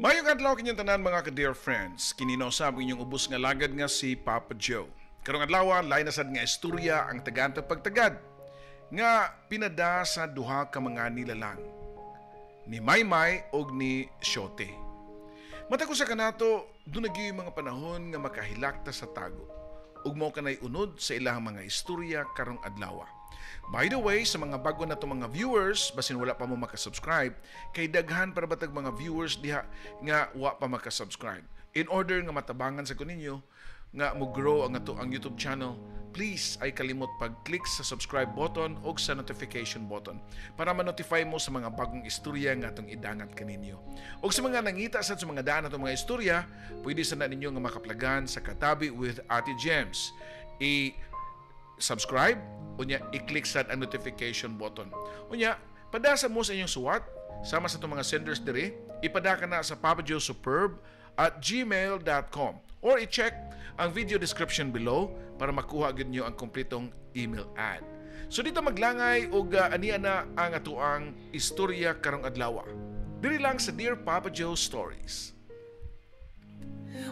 Mayong adlaw kinyong tanan, mga ka-dear friends. Kini na usab inyong ubos nga lagad nga si Papa Joe. Karong adlaw, lain na sad nga istorya ang tagantag pagtagad nga pinada sa duha ka mga nilalang, ni Maymay og ni Shote. Mata ko sa kanato, duna gyud mga panahon nga makahilak ta sa tago ug mao kanay unod sa ilang mga istorya karong adlaw. By the way, sa mga bago na to mga viewers, basin wala pa mo makasubscribe, kay daghan para batag mga viewers diha nga wa pa makasubscribe. In order nga matabangan sa kuninyo nga mo grow ang ato ang YouTube channel, please ay kalimot pag-click sa subscribe button o sa notification button para ma-notify mo sa mga bagong istorya nga atong idangat kaninyo. Og sa mga nangita sa mga daan atong mga istorya, pwede sa na ninyo nga makaplagan sa Katabi with Ate Gems. I-subscribe, unya i-click sad ang notification button. Unya, padasa mo sa inyong suwat, sama sa itong mga senders diri, ipada ka na sa papajoesuperb@gmail.com or i-check ang video description below para makuha gyud nyo ang kompletong email ad. So dito maglangay og ania na ang atoang istorya karong adlaw. Diri lang sa Dear Papa Joe Stories.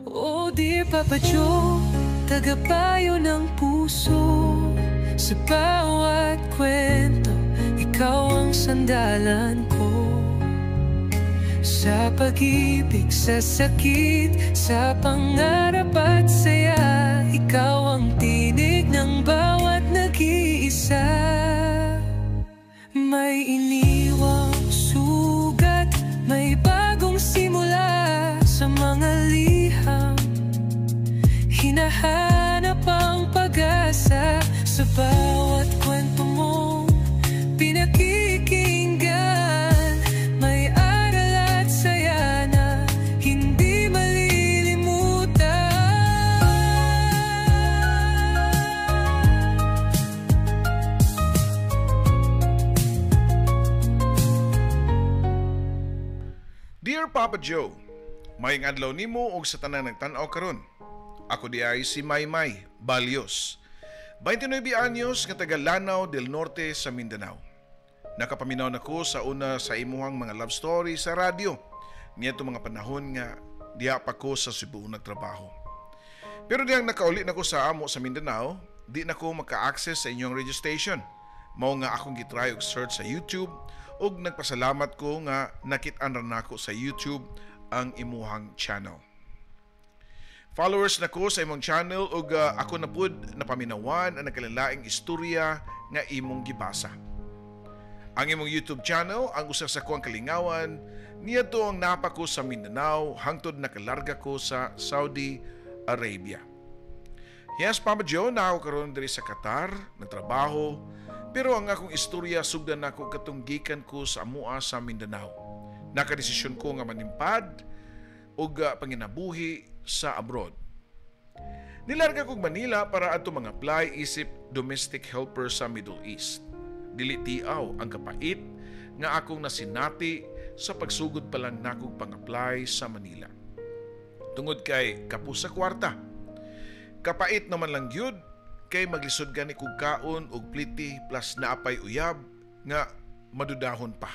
Oh dear Papa Joe, tagapayo ng puso. Sa bawat kwento, ikaw ang sandalan ko. Sa pag-ibig, sa sakit, sa pangarap at saya, ikaw ang tinig ng bawat nag-iisa. May iniwang sugat, may bagong simula. Sa mga liham, hinahanap ang pag-asa. Sa bawat kwento mong pinakikinggan, may aral at saya na hindi malilimutan. Dear Papa Joe, maayong adlaw nimo og sa tanan nagtan-aw karon. Ako di ay si Maymay Balios, 29 anyos nga taga Lanao del Norte sa Mindanao. Nakapaminaw nako sa una sa imuhang mga love story sa radyo niadto mga panahon nga diha pa ko sa Cebu nagtrabaho. Pero diyang nakauli nako sa amo sa Mindanao, di nako maka-access sa inyong radio station. Mao nga akong gitry og search sa YouTube ug nagpasalamat ko nga nakit-an ra nako sa YouTube ang imuhang channel. Followers nako sa imong channel ug ako na pud napaminawan ang nagkalain istorya nga imong gibasa. Ang imong YouTube channel ang usa sa kuang kalingawan niadto ang napa ko sa Mindanao hangtod nakalarga ko sa Saudi Arabia. Yes, Papa Joe, na ako karon diri sa Qatar, nagtrabaho, pero ang akong istorya sugdan nako katong gikan ko sa amoa sa Mindanao. Nakadesisyon ko nga manimpad og panginabuhi sa abroad. Nilarga kog Manila para adto mga apply isip domestic helper sa Middle East. Dili tiaw ang kapait nga akong nasinati sa pagsugod pa lang nakog pang-apply sa Manila. Tungod kay kapos sa kwarta. Kapait naman lang gyud kay maglisod gani kog kaon og pliti plus naapay uyab nga madudahon pa.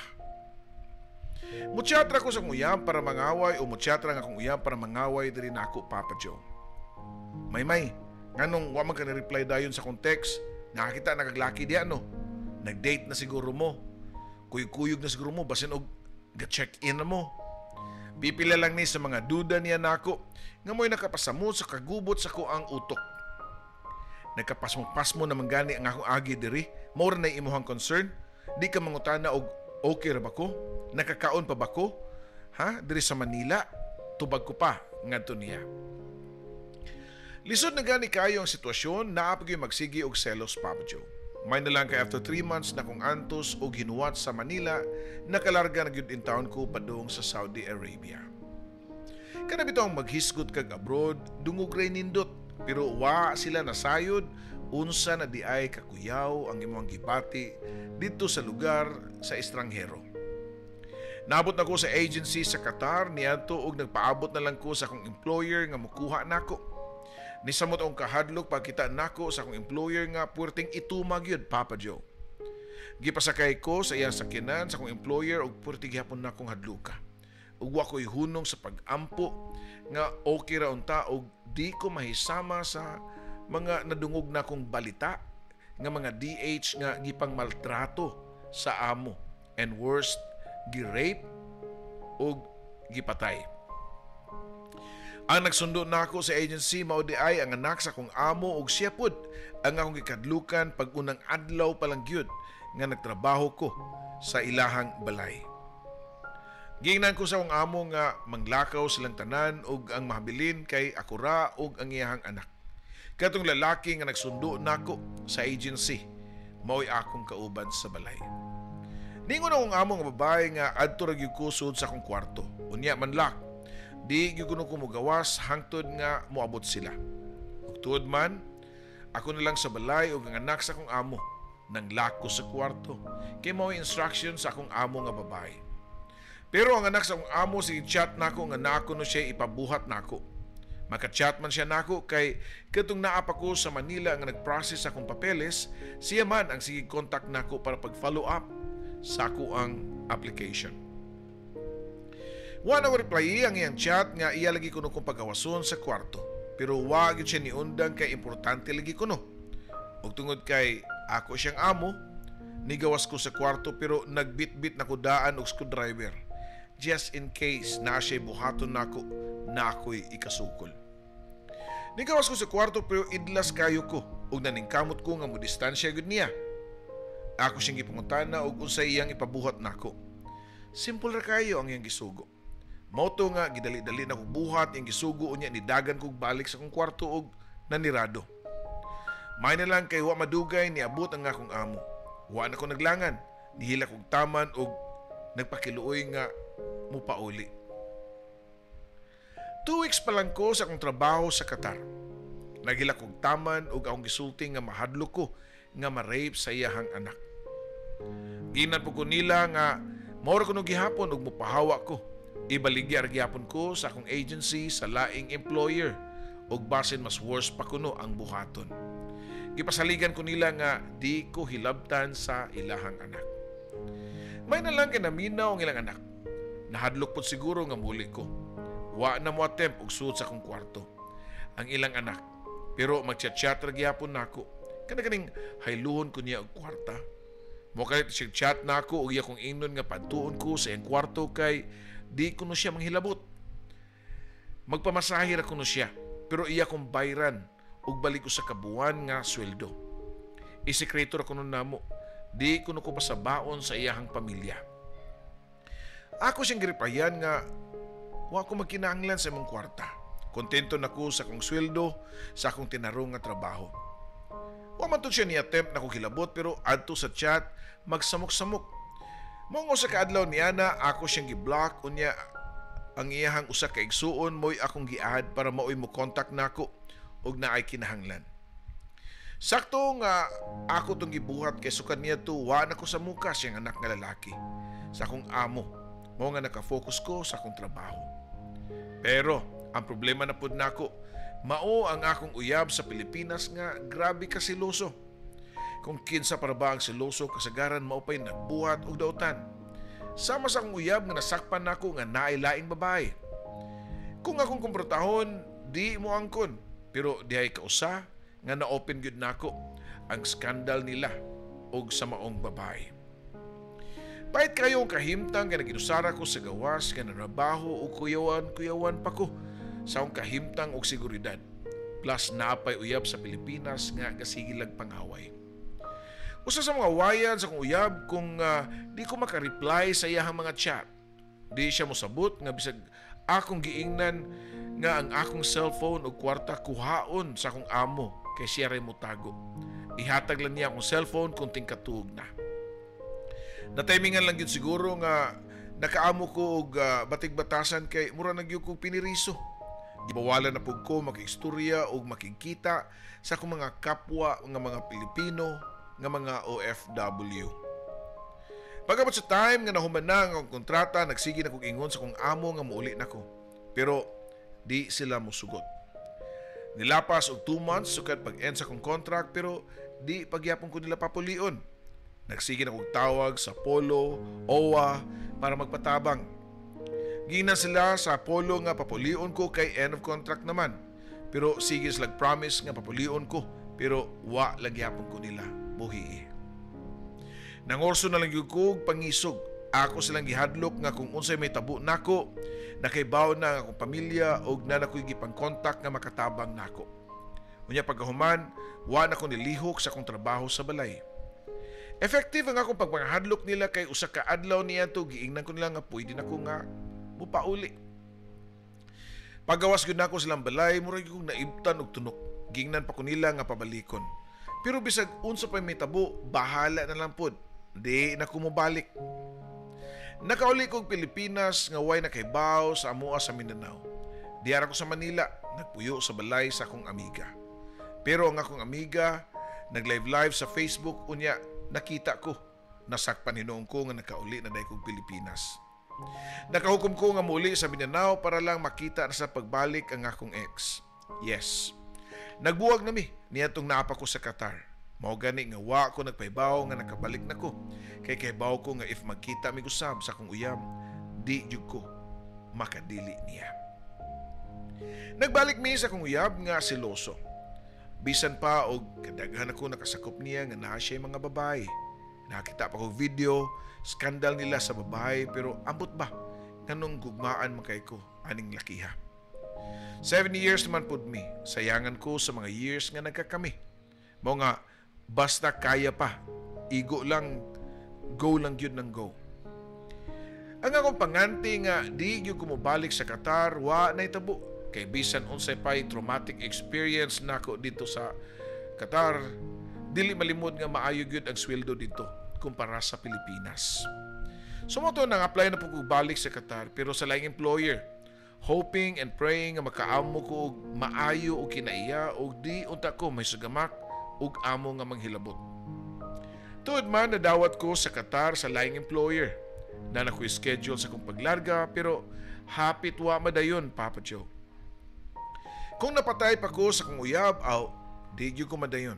Mutsatra ko sa akong uyab para mangaway o mutsatra nga akong uyab para mangaway diri nako, Papa Joe. Maymay, nganong wa man ka ni-reply dayon sa akong text, nakakita nakaglaki diya no. Nag-date na siguro mo. Kuyog-kuyog na siguro mo basin og ga-check-in na mo. Pipila lang ni sa mga duda niya nako nga mo'y nakapasamot sa kagubot sa kuang utok. Nagkapasmo-pasmo naman gani ang akong agi diri. Mao ra na imuhang concern. Di ka mangutana og okay ra ba ko? Nakakaon pa ba ko? Ha? Diri sa Manila, tubag ko pa ngadto niya. Lisod na gani kayo ang sitwasyon, naa pa gyud magsigi og selos, Papa Joe. May na lang kay after 3 months na kong antos og hinuwat sa Manila, nakalarga na gyud in town ko padung sa Saudi Arabia. Kana bitaw ang maghisgot kag abroad, dungog ray nindot, pero wa sila nasayod unsa na di ay kakuyaw ang imong gibati didto sa lugar sa estranghero. Naabot na ko sa agency sa Qatar niadto og nagpaabot na lang ko sa akong employer nga mokuha nako. Nisamot ang kahadlok pagkita nako sa akong employer nga puwerteng itumag yun, Papa Joe. Gipasakay ko sa iyang sakyanan sa akong employer og puwerte gihapon nakong hadluka. Ug wa ko'y hunong sa pag-ampo nga okay ra unta og di ko mahisama sa mga nadungog na kong balita nga mga DH nga gipang maltrato sa amo and worst, gi-rape ug gipatay. Ang nagsundo nako sa agency mao di ay ang anak sa akong amo ug siya pud ang akong gikadlukan pag unang adlaw pa lang gyud nga nagtrabaho ko sa ilahang balay. Giingnan ko sa akong amo nga manglakaw silang tanan ug ang mahabilin kay ako ra ug ang iyahang anak. Katong lalaki nga nagsundo nako sa agency mao'y akong kauban sa balay. Ningon akong amo nga babae nga adto ra gyud ko sud sa akong kwarto. Unya manlock. Di gyud kuno ko mogawas hangtod nga moabot sila. Ug tuod man, ako na lang sa balay ug ang anak sa akong amo nang lock ko sa kwarto kay mao'y instruction sa akong amo nga babae. Pero ang anak sa akong amo sige chat nako nga nako no siya ipabuhat nako. Maka-chat man siya nako kay katong naa pa ko sa Manila nga nag-process akong papeles, siya man ang sige contact nako para pag-follow up sa ako ang application. Wa na ko reply ang iyang chat nga iya lagi kuno kong pagawason sa kwarto. Pero wa gyud siya niundang kay importante lagi kuno. Ug tungod kay ako siyang amo, nigawas ko sa kwarto pero nagbitbit na ko daan og screwdriver. Just in case na siya buhaton nako na ako'y ikasukol. Nigawas ko sa kwarto pero idlas kayo ko ug naningkamot ko nga mo distansya gyud niya. Ako siyang gipangutana og unsay iyang ipabuhat nako. Simple ra kayo ang iyang gisugo. Mao to nga gidali-dali na kog buhat iyang gisugo, unya nidagan kog balik sa akong kwarto og nanirado. May na lang kay wa madugay niabot ang akong amo. Wa na ko naglangan, nihilak kog taman og nagpakiluoy nga mupauli. 2 weeks pa lang ko sa akong trabaho sa Qatar. Naghilak kog taman og akong gisulti nga mahadlok ko nga ma-rape sa iyahang anak. Ginan po ko nila nga mao ra kuno gihapon og mupahawa ko. Ibaligya ra gihapon ko sa akong agency sa laing employer og basin mas worse pa kuno ang buhaton. Gipasaligan ko nila nga di ko hilabtan sa ilahang anak. May na lang kay naminaw ang ilang anak. Nahadlok pod siguro nga muli ko. Wa na mo attempt og suod sa akong kwarto ang ilang anak. Pero magchat-chat ra gihapon nako. Kana kaning hayluhon ko niya og kwarta. Mo kalit siya chat nako og iya kong ingnon nga padtuon ko sa iyang kwarto kay di kuno siya manghilabot. Magpamasahe ra kuno siya, pero iya kong bayran og balik ko sa kabuan nga sweldo. Isekreto ra kuno namo, di kuno ko pasabaon sa iyahang pamilya. Ako siyang gireplyan nga wa ko magkinahanglan sa imong kwarta. Kontento na ko sa akong sweldo, sa akong tinarong nga trabaho. Wa man to siya ni attempt na ko hilabot pero adto sa chat magsamok-samok. Mao nga sa kaadlaw niya na ako siyang gi-block, unya ang iyahang usa ka igsuon mo'y akong gi-add para maoy mo contact nako og naay kinahanglan. Sakto nga ako tong gibuhat kay sukad niya to wa na ko sa muka siyang anak nga lalaki sa akong amo. Mao nga naka-focus ko sa akong trabaho. Pero ang problema na pud nako mao ang akong uyab sa Pilipinas nga grabe ka siloso. Kung kinsa para ba ang siloso kasagaran mao pay nagbuhat og dautan. Sama sa akong uyab nga nasakpan nako nga naay laing babae. Kung akong kumprotahon, di mo angkon. Pero dihay kausa nga na-open gyud nako ang skandal nila og sa maong babae. Pahit kayo ang kahimtang nga naginusara ko sa gawas nga narabaho o kuyawan-kuyawan pa ko sa akong kahimtang og seguridad. Plus naapay uyab sa Pilipinas nga gasigilag pangaway. Usa sa mga wayan sa akong uyab kung di ko maka-reply sa iyahang mga chat. Di siya mosabot nga bisag akong giingnan nga ang akong cellphone og kwarta kuhaon sa akong amo kay siya ray motago. Ihatag lang niya akong cellphone kung tingkatuog na. Natimingan lang gyud siguro nga nakaamo ko og batig-batasan kay mura na gyud kog piniriso. Gibawalan na pug ko makiistorya og makigkita sa akong mga kapwa nga mga Pilipino nga mga OFW. Pagabot sa time nga nahuman na ang akong kontrata, nagsige na kog ingon sa akong amo nga muuli na ko. Pero di sila mosugot. Nilapas og 2 months sukad pag-end sa akong contract pero di pagyapon ko nila papulion. Nagsige na kog tawag sa Polo, OWA para magpatabang. Giingnan sila sa Apollo nga papulion ko kay end of contract naman. Pero sige sila promise nga papulion ko, pero wa lang gyapon ko nila buhi. Nangorso na lang gyud ko og pangisog. Ako silang gihadlok nga kung unsay may tabo nako, nakaibaw na ang akong pamilya og naa na ko'y gipang-contact nga makatabang nako. Unya pagkahuman, wa na ko nilihok sa akong trabaho sa balay. Effective ang akong pagpangahadlok nila kay usa ka adlaw niya to giingnan ko nila nga pwede na ko nga mupauli. Pagawas gyud nako silang balay, murag kong naibtan og tunok. Giingnan pa ko nila nga pabalikon. Pero bisag unsa pa may tabo, bahala na lang pod. Di na ko mobalik. Nakauli kog Pilipinas nga way nakaibaw sa amoa sa Mindanao. Diara ko sa Manila, nagpuyo sa balay sa akong amiga. Pero ang akong amiga, nag-live-live sa Facebook, unya nakita ko. Nasakpan hinuon ko nga nakauli na dahil kog Pilipinas. Nakahukom ko nga muli sa Mindanao para lang makita na sa pagbalik ang akong ex. Yes. Nagbuwag nami niadtong naa pa ko sa Qatar. Mao gani nga wa ko nagpaibaw nga nakabalik na ko. Kay kaibaw ko nga if magkita mi usab sa akong uyab, di jud ko makadili niya. Nagbalik mi sa akong uyab nga seloso. Bisan pa og kadaghan ako nakasakop niya nga naa siya mga babae. Nakita pa ko video, skandal nila sa babae, pero ambot ba nganong gugmaan man kay ko aning lakiha. 7 years naman pud mi, sayangan ko sa mga years nga nagkakami. Mao nga basta kaya pa, igo lang, go lang gyud ng go. Ang akong panganti nga di gyud ko mobalik sa Qatar, wa na itabo. Kay bisan unsay pay traumatic experience nako dito sa Qatar, dili malimod nga maayo gyud ang sweldo dito kumpara sa Pilipinas. So mo to nang apply na po kog balik sa Qatar, pero sa laing employer, hoping and praying nga makaamo ko og maayo og kinaiya og di unta ko may sugamak og amo nga manghilabot. Tuod man nadawat ko sa Qatar sa laing employer. Na nakoy schedule sa akong paglarga, pero hapit wa madayon, Papa Joe. Kung napatay pa ko sa akong uyab, aw, di gyud ko madayon.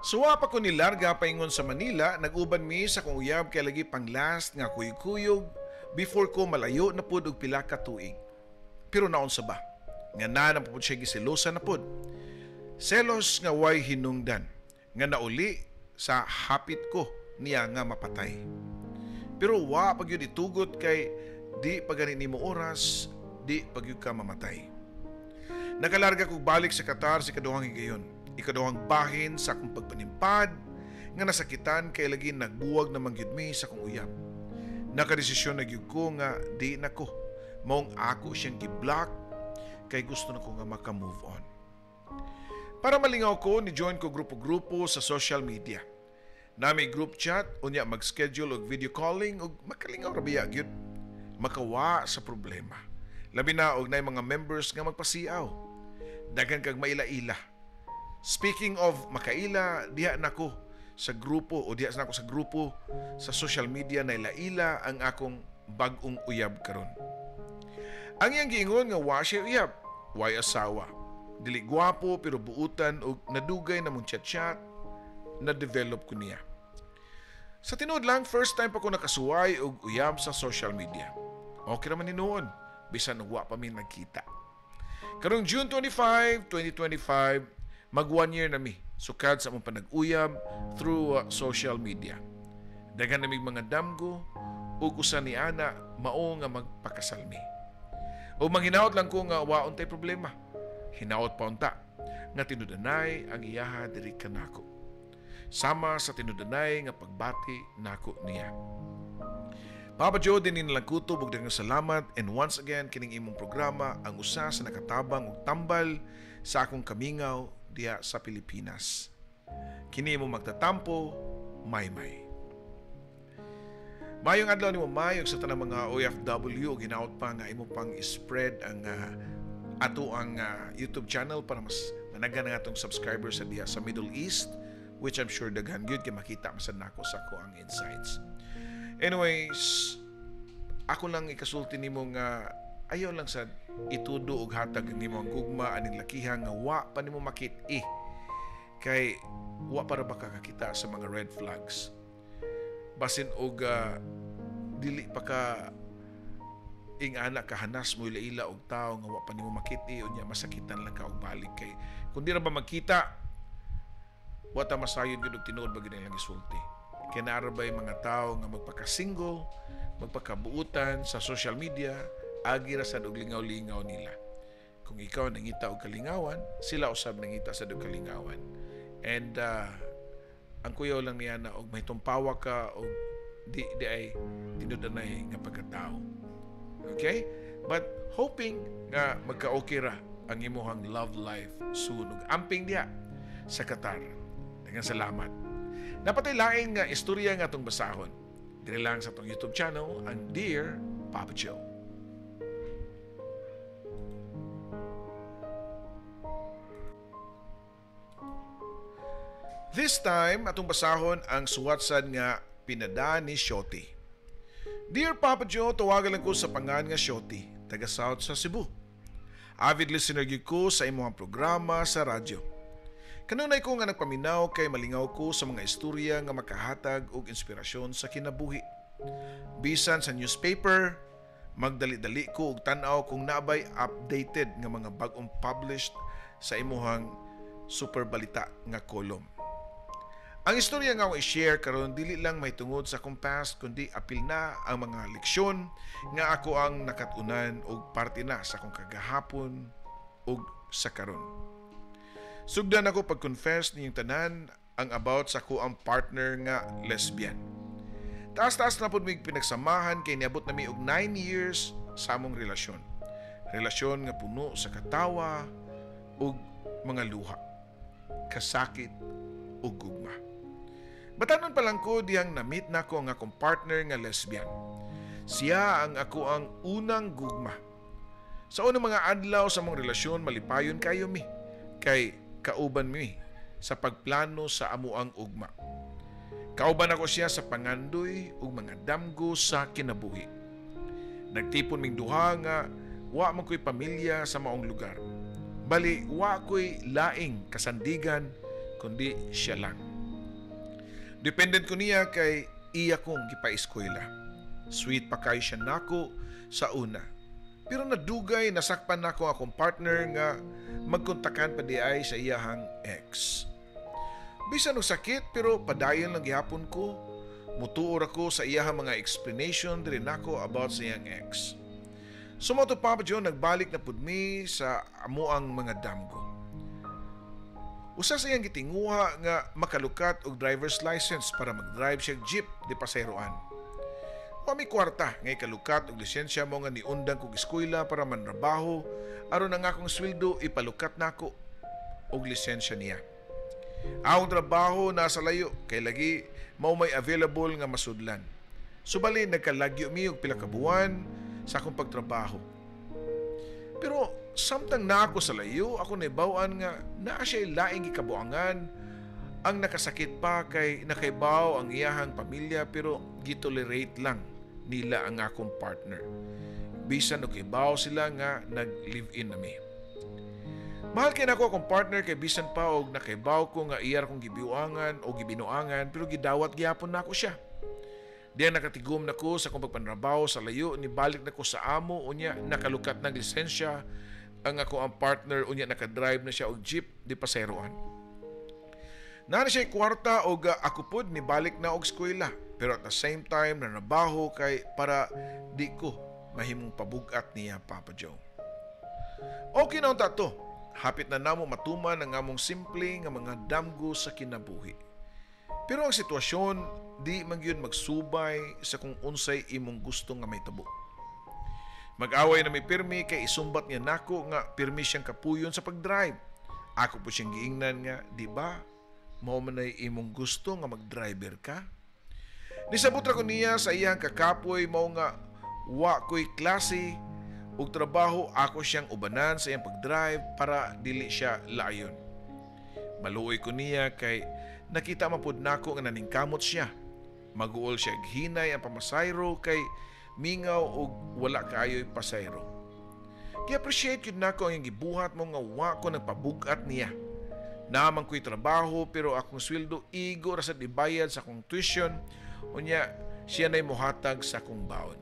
Suwa pa ko nilarga paingon sa Manila, nag-uban mi sa akong uyab kay lagi pang last nga kuyog-kuyog before ko malayo na pud og pila ka tuig. Pero naunsa ba? Nga na pud siya giselosa na pud. Selos nga way hinungdan, nga nauli sa hapit ko niya nga mapatay. Pero wa pag yun itugot kay di pa gani nimo oras, di pag yun ka mamatay. Nakalarga kog balik sa Qatar sa ikaduhang higayon. Ikaduhang bahin sa akong pagpanimpad nga nasakitan kay lagi nagbuwag na mangyud mi sa akong uyab. Nakadesisyon na gyud ko nga di na ko. Maong ako siyang gi-block kay gusto na ko nga maka-move on. Para malingaw ko, ni-join ko grupo-grupo sa social media. Nami group chat, unya mag-schedule og video calling og makalingaw ra biya gyud. Makawa sa problema. Labi na og nay mga members nga magpasiaw. Daghan kag maila-ila. Speaking of makaila, diha nako sa grupo o diha nako sa grupo sa social media na ila-ila ang akong bag-ong uyab karon. Ang iyang giingon nga wa siya uyab, way asawa. Dili gwapo pero buutan og nadugay na mong chat-chat na develop ko niya. Sa tinuod lang, first time pa ko nakasuway og uyab sa social media. Okay raman ni noon, bisan wa pa mi nagkita. Karong June 25, 2025, mag 1 year na mi sukad sa among panag-uyab through social media. Daghan na mig mga damgo ug usa ni ana mao nga magpakasal mi. O manghinaot lang ko nga wa untay problema. Hinaot pa unta nga tinudanay ang iyaha diri kanako. Sama sa tinudanay nga pagbati nako niya. Papa Joe, dinin lang kutob og daghang salamat, and once again kining imong programa ang usa sa nakatabang og tambal sa akong kamingaw diha sa Pilipinas. Kini imong magtatampo, Maymay. Mayong adlaw nimo May ug sa tanang mga OFW, ug hinaot pa nga imo pang spread ang ato ang YouTube channel para mas managan ang atong subscribers sa diha sa Middle East, which I'm sure daghan gyud kay makita masad nako sa ko ang insights. Anyways, ako lang ikasulti nimo nga ayaw lang sa itudo og hatag nimo ang gugma aning lakiha nga wa pa nimo makit-i. Kay wa para ba kakakita sa mga red flags. Basin og dili pa ka ingana kahanas mo ila-ila og tao nga wa pa nimo makit-i unya masakitan lang ka og balik kay kung di ra ba magkita wa ta masayod gyud og tinuod ba gyud ilang gisulti. Kay naa ra bay mga tao nga magpaka-single, magpakabuutan sa social media, agi ra sad og lingaw-lingaw nila. Kung ikaw nangita og kalingawan, sila usab nangita sad og kalingawan. And ang kuyaw lang niya na og mahitumpawa ka og di ay tinud-anay nga pagkatao. Okay? But hoping nga magka-okay ra ang imuhang love life soon. Ug amping diha sa Qatar. Daghang salamat. Napatay laing nga istorya nga atong basahon. Diri lang sa atong YouTube channel, ang Dear Papa Joe. This time, atong basahon ang suwatsan nga pinada ni Shoti. Dear Papa Joe, tawagan lang ko sa pangan nga Shoti, taga South sa Cebu. Avid listener gyud ko sa imong programa sa radyo. Kanunay ko nga nagpaminaw kay malingaw ko sa mga istorya nga makahatag og inspirasyon sa kinabuhi. Bisan sa newspaper, magdali-dali ko og tan-aw kung naabay updated nga mga bag-ong published sa imuhang super balita nga kolum. Ang istorya nga akong i-share karon dili lang may tungod sa akong past kundi apil na ang mga leksyon nga ako ang nakat-unan og parte na sa akong kagahapon ug sa karon. Sugdan ako pag-confess niyong tanan ang about sa ako ang partner nga lesbian. Taas-taas na pud mig pinagsamahan kay niabot nami og 9 years sa among relasyon. Relasyon nga puno sa katawa ug mga luha, kasakit ug gugma. Batanon pa lang ko diyang na-meet na ko ang akong partner nga lesbian. Siya ang ako ang unang gugma. Sa unang mga adlaw sa among relasyon, malipayon kayo mi, kay kauban mi sa pagplano sa amuang ugma. Kauban ako siya sa pangandoy ug mga damgo sa kinabuhi. Nagtipon ming duha nga wa man ko'y pamilya sa maong lugar. Bali, wa ko'y laing kasandigan kundi siya lang. Dependent ko niya kay iya kong gipa-eskwela. Sweet pa kayo siya nako sa una. Pero nadugay nasakpan nako akong partner nga magkontakan pa di ay sa iyahang ex. Bisan og sakit pero padayon lang gihapon ko. Mutuor ako sa iyahang mga explanation diri nako about sa iyang ex. Sumoto Papa Joe, nagbalik na pud mi sa amuang mga damgo. Usa sa iyang gitinguha nga makalukat og driver's license para mag-drive siya jeep di pasayroan. Wa mi kwarta nga ikalukat og lisensya mo nga niundang kog eskwela para manrabaho aron ang akong sweldo ipalukat nako og lisensya niya. Akong trabaho nasa layo kay lagi mao may available nga masudlan. Subali nagkalagyo mi og pila ka buwan sa akong pagtrabaho. Pero samtang na ako sa layo, ako naibaw-an nga naa siya laing gikabuangan ang nakasakit pa kay nakaibaw ang iyahang pamilya pero gitolerate lang nila ang akong partner. Bisan og ibaw sila nga nag-live-in nami. Mahal kay nako akong partner kay bisan pa og nakaibaw ko nga iya akong gibiuangan o gibinuangan pero gidawat gihapon nako siya. Diyan nakatigom na ko sa akong pagpanrabaho sa layo, nibalik na ko sa amo, unya nakalukat ng lisensya ang ako ang partner, unya nakadrive na siya og jeep di pasayroan. Naa na siya kwarta og ako pod nibalik na og eskwela, pero at the same time nanabaho kay para di ko mahimong pabugat niya Papa Joe. Okay na unta to. Hapit na namo matuman ang among simple nga mga damgo sa kinabuhi. Pero ang sitwasyon di man gyud magsubay sa kung unsay imong gusto nga mahitabo. Mag-away na mi pirmi kay isumbat niya nako nga pirmi siyang kapuyon sa pag-drive. Ako po siyang giingnan nga, di ba? Mao man ay imong gusto nga mag-driver ka? Nisabot ra ko niya sa iyang kakapoy mao nga wa ko'y klase ug trabaho, ako siyang ubanan sa iyang pag-drive para dili siya laayon. Maluoy ko niya kay nakita man pud nako nga naningkamot siya. Maguol siya hinay ang pamasayro kay mingaw og wala kaayo'y pasayro. Gi-appreciate yun nako ang gibuhat mo nga wa ko nagpabug-at niya. Naman ko'y trabaho pero akong sweldo igo ra sad ibayad sa akong tuition. Unya Siya na'y mohatag sa akong baon.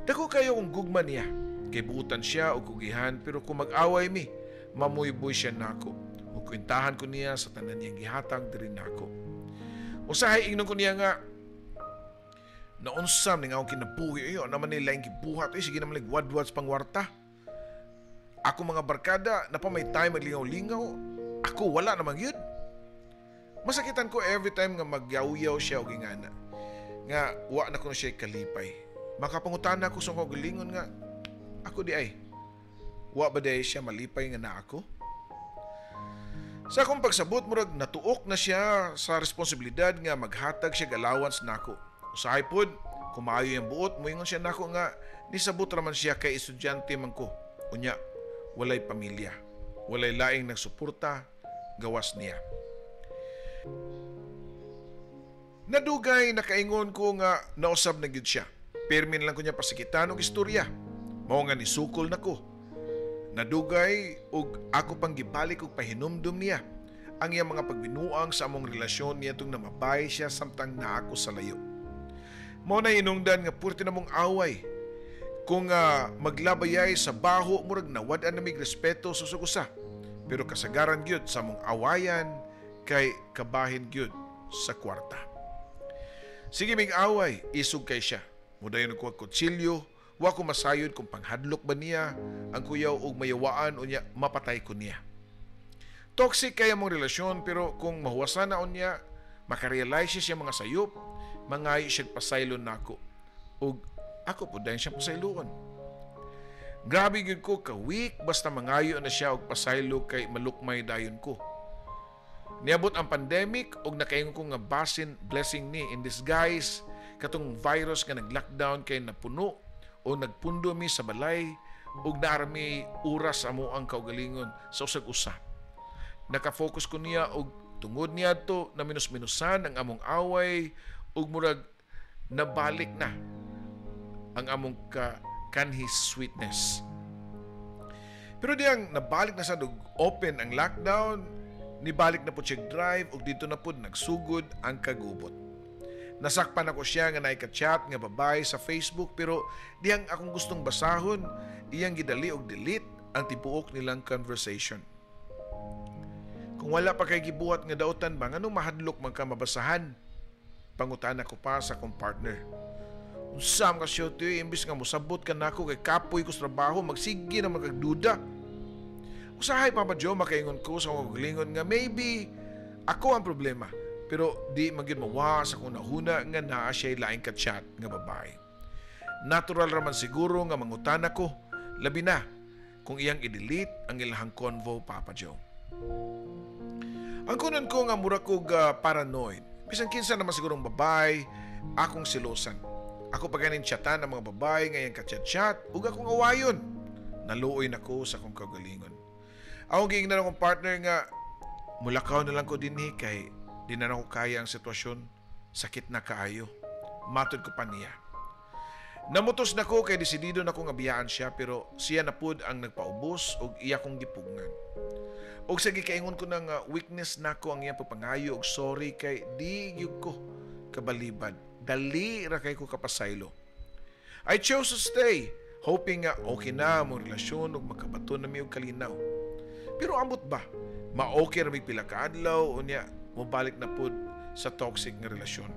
Dako kayo kung gugma niya. Kay buutan siya o kugihan, pero kung mag-away mi, mamuyboy siya nako. O kwentahan ko niya sa tanan niyang gihatag diri nako. Usahay ingnon ko niya nga, naunsam ning akong kinabuhi iyo, naman nila yung gibuhat, eh, sige naman wadwad sa pangwarta. Ako mga barkada, napa may time maglingaw-lingaw, ako wala namang yun. Masakitan ko every time nga magyaw-yaw siya o gingana. Nga, wa na ko na siya kalipay. Makapangutan ako sa akong galingon nga, ako di ay. Wa ba di siya malipay nga na ako? Sa akong pagsabot, murag natuok na siya sa responsibilidad nga maghatag siya allowance nako. Usahay pod, kung maayo yung buot, muingon siya nako nga nisabot raman siya kay estudyante man ko. Unya, walay pamilya, walay laing nagsuporta, gawas niya. Nadugay nakaingon ko nga nausab na gyud siya. Pirmin lang ko niya pasikitan og istorya. Mao nga nisukol nako. Nadugay og ako pang gibalik og pahinumdum niya ang iyang mga pagbinuang sa among relasyon niya tong namabay siya samtang naa ako sa layo. Mao na inungdan nga purti na mong away. Kung maglabayay sa baho, murag nawad-an namig respeto sa usag-usa. Pero kasagaran gyud sa among awayan kay kabahin gyud sa kwarta. Sige mig away, isog kay siya. Mudayon ko kutsilyo, wa ko masayod kung panghadlok ba niya ang kuyaw og mayawaan unya mapatay ko niya. Toxic kay among relasyon, pero kung mahuwasan na unya, makarealize siya mga sayop, mangayo siya pasaylo nako. Ug ako po dahil siya pasayloon. Grabe gyud ko ka weak basta mangayo na siya og pasaylo kay malukmay dayon ko. Niabot ang pandemic og nakaingon ko nga basin blessing ni in disguise katong virus nga nag-lockdown kay napuno o nagpundo mi sa balay ug naarami oras amo ang kaugalingon sa usag-usa. Naka-focus ko niya og tungod niya to na minus-minusan ang among away ug murag nabalik na ang among ka kanhi sweetness. Pero diyang nabalik na sa og open ang lockdown, nibalik na po siya drive ug dito na po nagsugod ang kagubot. Nasakpan ako siya nga naika-chat nga babae sa Facebook, pero diyang akong gustong basahon, iyang gidali og delete ang tibuok nilang conversation. Kung wala pa kay gibuhat nga dautan ba, nganong mahadlok man ka mabasahan? Pangutan ako pa sa akong partner. Unsa man ka siya, tiyo, imbis nga mosabot ka nako kay kapoy ko sa trabaho, magsige na magduda. Usahay Papa Joe, makaingon ko sa akong kaugalingon nga maybe ako ang problema. Pero di man gyud mawa sa akong nahuna nga naa siya'y laing ka-chat nga babae. Natural raman siguro nga mangutan ako, labi na kung iyang i-delete ang ilahang convo, Papa Joe. Ang kunon ko nga mura kog paranoid. Bisan kinsa naman sigurong babae, akong silosan. Ako pa ganin chatan ang mga babae nga iyang ka-chat-chat ug akong awayon. Naluoy nako sa akong kaugalingon. Akong giingnan akong partner nga mulakaw na lang ko dinhi kay di na nako kaya ang sitwasyon, sakit na kaayo. Matod ko pa niya. Namutos na ko kay desidido na ko nga biyaan siya, pero siya na pud ang nagpaubos og iya kong gipugngan. Og sa gikaingon ko na nga weakness nako ang iyang pagpangayo og sorry kay di gyud ko kabalibad. Dali ra kay ko kapasaylo. I chose to stay, hoping nga okay na among relasyon ug makabato na mi og kalinaw. Pero ambot ba? Ma-okay ra mig pila ka adlaw unya mobalik na pud sa toxic nga relasyon.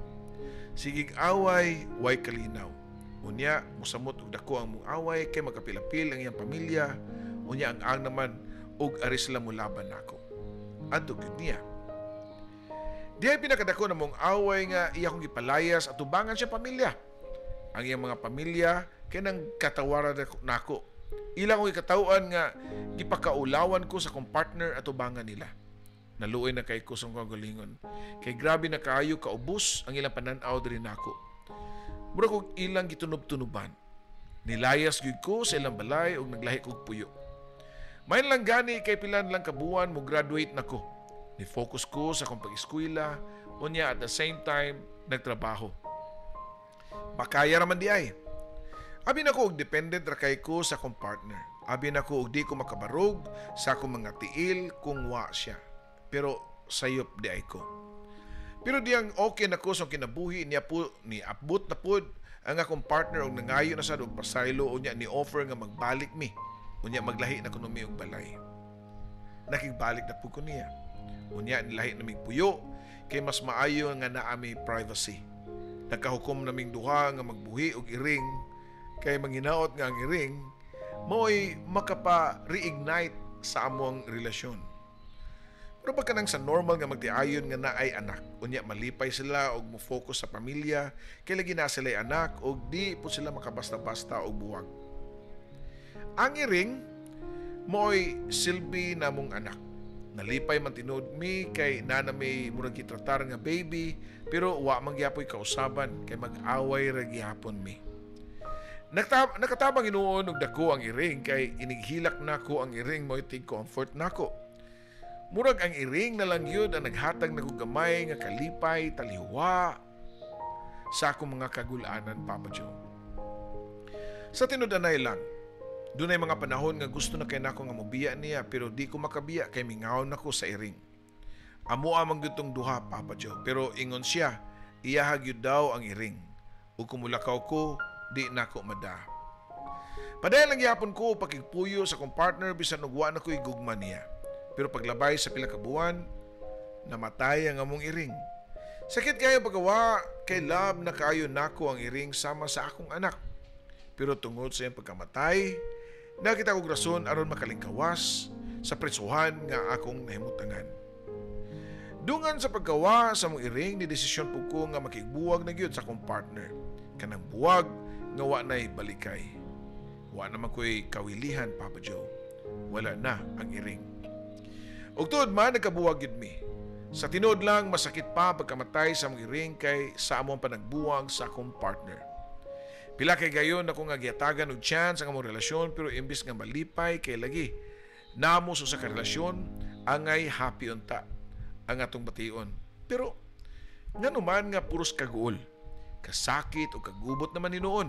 Sigig away, way kalinaw. Unya mosamot og dako ang mong away kay magkapilapil ang iyang pamilya. Unya ang naman og ari sila molaban nako. Adto gyud niya. Dihay pinakadako na mong away nga iya kong gipalayas at tubangan siya pamilya. Ang iyang mga pamilya kay nang katawaran nako. Ila kong ikatawaan nga gipakaulawan ko sa akong partner at tubangan nila. Naluoy na kay ko sa akong kaugalingon. Kay grabe na kaayo kaubos ang ilang panan-aw diri nako. Mura kog ilang gitunob-tunoban. Nilayas gyud ko sa ilang balay ug naglahi kog puyo. Main lang gani kay pilan lang kabuan mo graduate nako. Ni-focus ko sa akong pag-eskwela, unya at the same time nagtrabaho. Makaya raman di ay. Abi na ko og dependent ra kay ko sa akong partner. Abi na ko og di ko makabarog sa akong mga tiil kung wa siya. Pero sayop di ay ko. Pero diyang okay na ko sa kinabuhi niya po, ni abot na pod ang akong partner og nangayo na sad og pasaylo, unya ni offer nga magbalik mi. Unya maglahi na kuno mi og balay. Nakigbalik na pud ko niya. Unya nilahi na mig puyo kay mas maayo nga naa mi privacy. Nakahukom naming duha nga magbuhi og iring kay manghinaot nga ang iring mao'y makapa-reignite sa among relasyon. Pero pagka nang sa normal nga magtiayon nga naay anak, unya malipay sila og mo-focus sa pamilya, kay lagi na sila'y anak og di po sila makabasta-basta og buwag. Ang iring mo'y silbi namong anak. Nalipay man tinuod mi kay nana may murag gitratar nga baby, pero wa man gyapoy kausaban kay mag-away ra gihapon mi. Nakatabang hinuon og dako ang iring kay inighilak nako ang iring mo'y tig comfort nako. Murag ang iring na lang yun ang naghatag na gamay nga kalipay, taliwa sa akong mga kagulanan, Papa Joe. Sa tinud-anay lang, dunay mga panahon nga gusto na kay nako nga mobiya niya pero di ko makabiya kay mingaw nako sa iring. Amo amang gutong duha, Papa Joe, pero ingon siya, iyahag yun daw ang iring. Ug kumulakaw ko, di nako mada. Padayon lang gihapon ko pakigpuyo sa akong partner bisan og wa na ko'y gugma niya. Pero paglabay sa pila ka buwan, namatay ang among iring. Sakit kayo pagawa kay love na kaayo nako ang iring sama sa akong anak. Pero tungod sa iyang pagkamatay, nakita kog rason aron makalingkawas sa presuhan nga akong nahimutangan. Dungan sa paggawa sa among iring, ni desisyon po ko nga makigbuwag na gyud sa akong partner. Kanang buwag nga wa na'y balikay. Wa naman ko'y kawilihan, Papa Joe. Wala na ang iring. Ug tuod man, nagkabuwag gyud mi. Sa tinuod lang, masakit pa pagkamatay sa among iring kay sa among panagbuwag sa akong partner. Pila kay gayon ako nga gihatagan og chance ang among relasyon, pero imbis nga malipay kay lagi namo sa usa ka relasyon angay happy unta ang atong bation. Pero ngano man nga puros kaguol, kasakit o kagubot naman hinuon.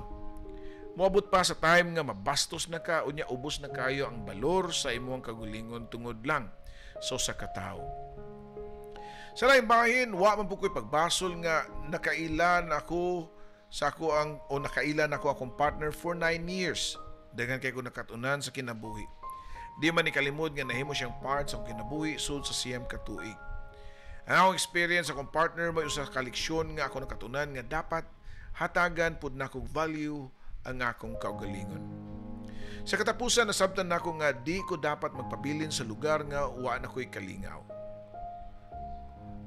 Moabot pa sa time nga mabastos na ka unya ubos na kayo ang balor sa imong kagulingon tungod lang sa usa ka tawo. Sa laing bahin, wa man po ko'y pagbasol nga nakailan ako sa ako ang o nakailan ako akong partner for 9 years. Daghan kay ko nakatunan sa kinabuhi. Di man ni kalimod nga nahimo siyang part sa akong kinabuhi sud sa siyam ka tuig. Ang akong experience sa akong partner may usa ka leksyon nga ako nakatunan nga dapat hatagan pud nakong value ang akong kaugalingon. Sa katapusan, nasabtan nako nga di ko dapat magpabilin sa lugar nga wa na ko'y kalingaw.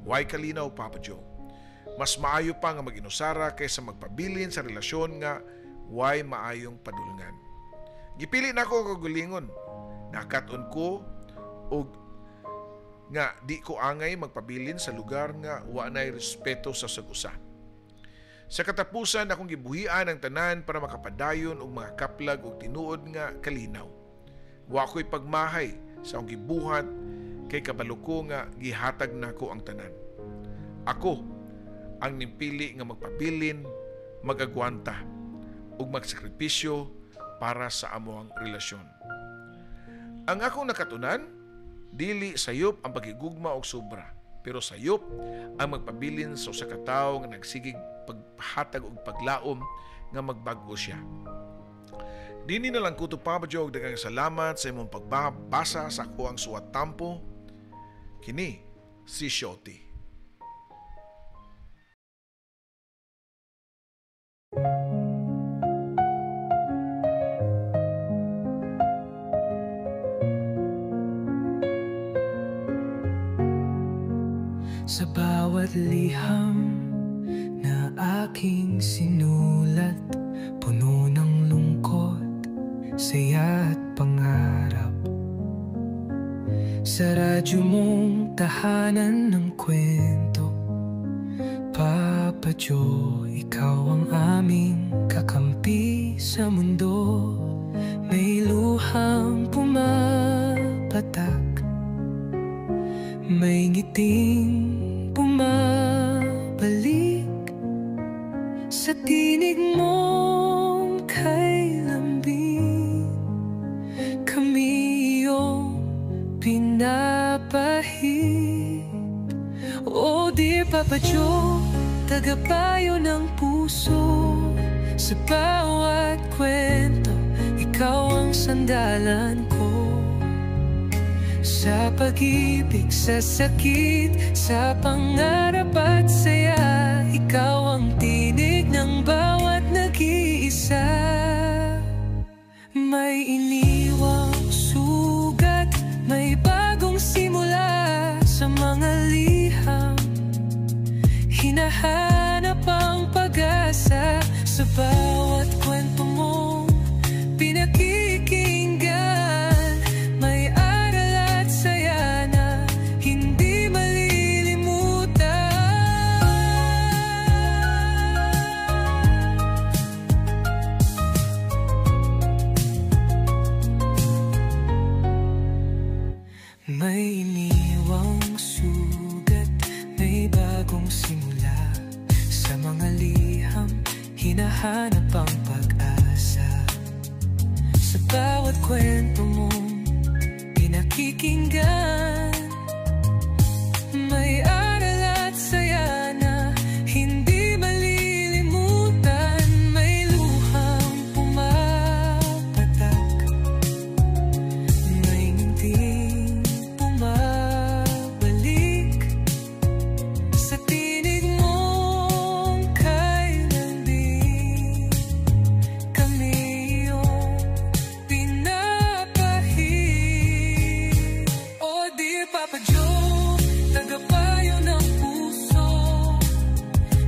Why kalinaw, Papa Joe? Mas maayo pa nga mag-inusara kaysa magpabilin sa relasyon nga way maayong padulngan. Gipili nako ang kaugalingon. Nakat-on ko og nga di ko angay magpabilin sa lugar nga wa nay respeto sa sag-usa. Sa katapusan, akong gibuhian ang tanan para makapadayon og mga kaplag og tinuod nga kalinaw. Wa ko'y pagmahay sa akong gibuhat kay kabalo ko nga gihatag nako ang tanan. Ako ang nimpili nga magpabilin, magagwanta ug magsakripisyo para sa amoang relasyon. Ang akong nakatunan, dili sayop ang pagigugma og sobra, pero sayop ang magpabilin sa usa ka tawo nga nagsigig paghatag og paglaom nga magbag-o siya. Dini na lang kuto, Papa Joe, og daghang salamat sa imong pagbabasa sa ako ang suwat tampo. Kini si Shoti. Sa bawat liham na aking sinulat, puno ng lungkot, saya at pangarap. Sa radyo mong tahanan ng kwento, Papa Joe, ikaw ang aming kakampi sa mundo. May luhang pumapatak, may ngiting bumabalik. Sa tinig mong kay lambing, kami iyong pinapahid. Oh dear Papa Papa Joe, tagapayo ng puso. Sa bawat kwento, ikaw ang sandalan ko. Sa pag-ibig, sa sakit, sa pangarap at saya, ikaw ang tinig ng bawat nag-iisa. May iniwang sugat, may bagong simula. Sa mga liham, hinahanap ang pag-asa. Sa bawat kwento mong pinakikinggan, may aral at saya na hindi malilimutan. May iniwang sugat, may bagong simula. Sa mga liham, hinahanap ang pag-asa. Sa bawat kwento mong pinakikinggan, may aral at saya na hindi malilimutan. May luhang pumapatak, may ngiting bumabalik. Sa tinig mong kay lambing, kami iyong pinapahid. Oh dear Papa Joe, tagapayo ng puso.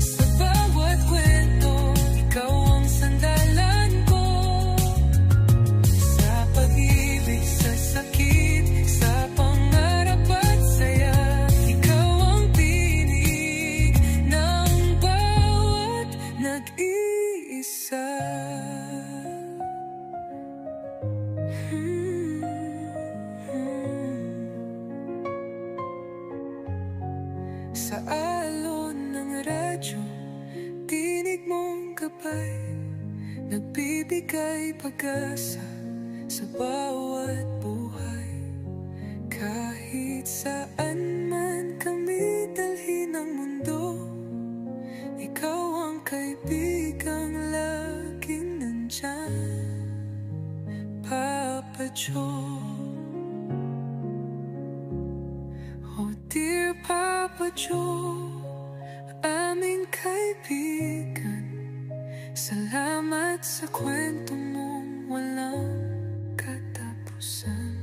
Sa bawat kwento, ikaw ang sandalan ko. Sa pag-ibig, sa sakit, sa pangarap at saya, ikaw ang tinig ng bawat nag-iisa. Sa alon ng radyo, tinig mong gabay, nagbibigay pag-asa sa bawat buhay. Kahit saan man kami dalhin ng mundo, ikaw ang kaibigang laging nandyan, Papa Joe. Oh dear Papa Joe, aming kaibigan, salamat sa kwento mong walang katapusan.